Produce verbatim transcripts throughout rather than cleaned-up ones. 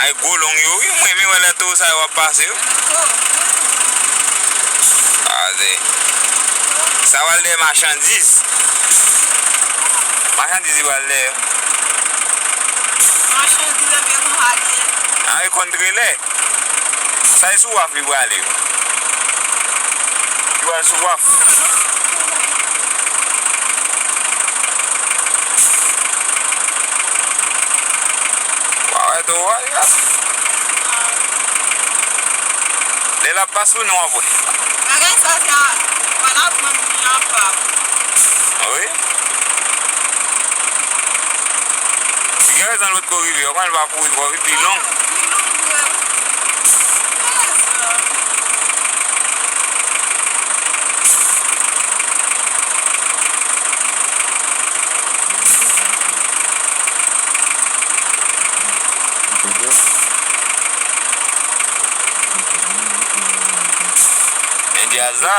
Ay, gwo long yo, wi. Mwen renmen wè lè towo sa yo ap pase, wi. Gade. Sa pral dèyè machandiz. Machandiz li pral dèyè. Machandiz epi yon halye. Ay, konn trelè. Sa e sou waf li prale yo. Li pral sou waf. Wa wè tou wa li la. Lè l ap pase ou nou ap wè. Bagay sa se a, w al aprann li apa. Wi. Gen rezon l potko rive, w konn l pa kouri twò vit, li long. Li long vre wi. Gen rezon. Men djaz la.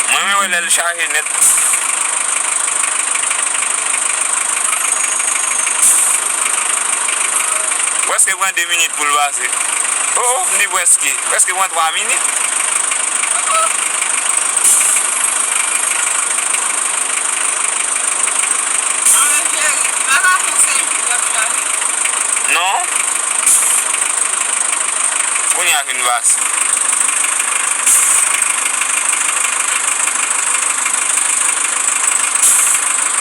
Mwen menm wè lè l chaje nèt. Prèske pran de minit pou l pase. Oh, oh, m di prèske. Prèske pran twa minit. Non. Kounye a fin pase.